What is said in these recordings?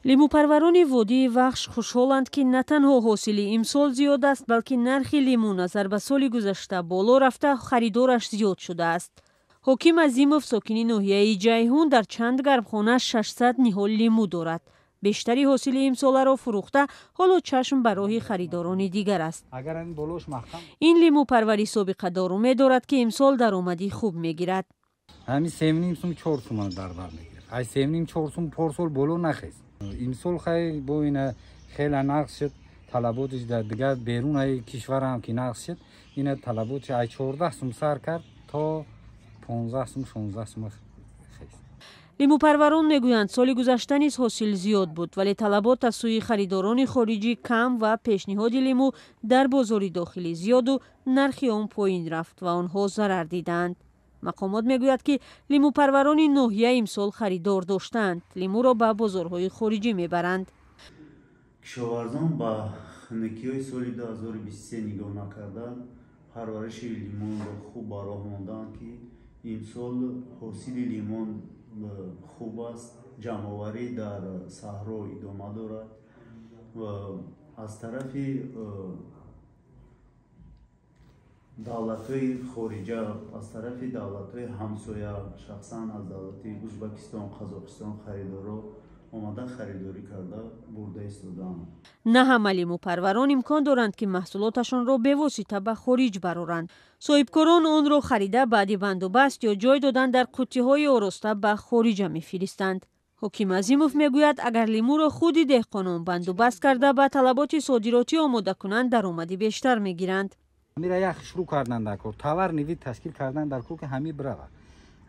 Лимӯпарварони водии Вахш хушҳоланд, ки на танҳо ҳосили имсол зиёд аст, балки нархи лимӯ назар ба соли гузашта боло рафта, харидораш зиёд шудааст. Ҳоким Азимов, сокини ноҳияи Ҷайҳун, дар чанд гармхона 600 ниҳол лимӯ дорад. Бештари ҳосили имсоларо фурӯхта, ҳоло чашм ба роҳи харидорони дигар аст. Ин лимӯпарвари собиқадор умед дорад, ки имсол даромади хуб мегирад. Ҳамин 3,5 сум, 4 сум дар бар мегирад. Ай 3,5, 4 сум порсол боло нахест. Имсол хай бо ина хеле нақс шуд, талаботиш дар дигар берун ай кишварам ки нақс шуд, ина талаботиш ай 14 сум сар кард то 15 сум, 16 сум хест. Лимӯпарварон мегӯянд, соли гузашта низ ҳосил зиёд буд, вале талабот аз сӯи харидорони хориҷӣ кам ва пешниҳоди лимӯ дар бозори дохилӣ зиёду нархи он поин рафт ва онҳо зарар дидаанд. Мақомот мегӯяд, ки лимӯпарварони ноҳия имсол харидор доштаанд, лимӯро ба бозорҳои хориҷӣ мебаранд. Кишоварзон ба хунукиҳои соли 2023 нигоҳ накарда, парвариши лимонро хуб ба роҳ монданд, ки имсол ҳосили лимон хуб аст. Ҷамъоварӣ дар саҳро идома дорад ва аз тарафи давлатҳои хориҷа, аз тарафи давлатҳои ҳамсоя, шахсан аз давлати Ӯзбекистон, Қазоқистон харидорро омада харидорӣ карда бурда истодаанд. На ҳама лимӯпарварон имкон доранд, ки маҳсулоташонро бевосита ба хориҷ бароранд. Соҳибкорон онро харида, баъди бандубаст ё ҷой додан дар қуттиҳои ороста ба хориҷа мефиристанд. Ҳоким Азимов мегӯяд, агар лимӯро худи деҳқонон бандубаст карда, ба талаботи содиротӣ омода кунанд, даромади бештар мегиранд. Ҳамира як шурӯъ кардан дар кор, товарный вид ташкил кардан дар кор, ки ҳами бирава.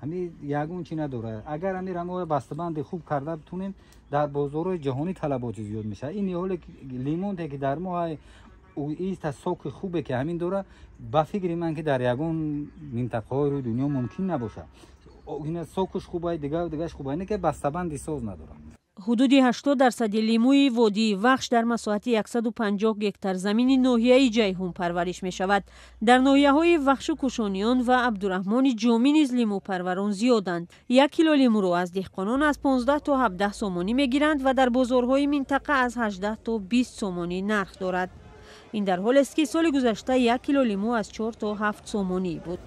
Ҳами ягон чи надорад. Агар ҳамира мо бастабанди хуб карда битунем, дар бозорҳои ҷаҳонӣ талаботи зиёд мешавад. Ин ниҳоле лимонте ки дар мо иста соки хубе ки ҳамин дорад, ба фикри ман, ки дар ягон минтақаҳои рӯи дунё мумкин набошад. Ина сокуш хубай, дигар дигаш хубай, не ки бастабанди соз надорад. Ҳудуди 80% лимӯи водии Вахш дар масоҳати 150 гектар замини ноҳияи Ҷайҳун парвариш мешавад. Дар ноҳияҳои Вахшу Кушониён ва Абдураҳмони Ҷомӣ низ лимӯпарварон зиёданд. 1 кило лимӯро аз деҳқонон аз 15 то 17 сомонӣ мегиранд ва дар бозорҳои минтақа аз 18 то 20 сомонӣ нарх дорад. Ин дар ҳолест, ки соли гузашта 1 кило лимӯ аз 4 то 7 сомонӣ буд.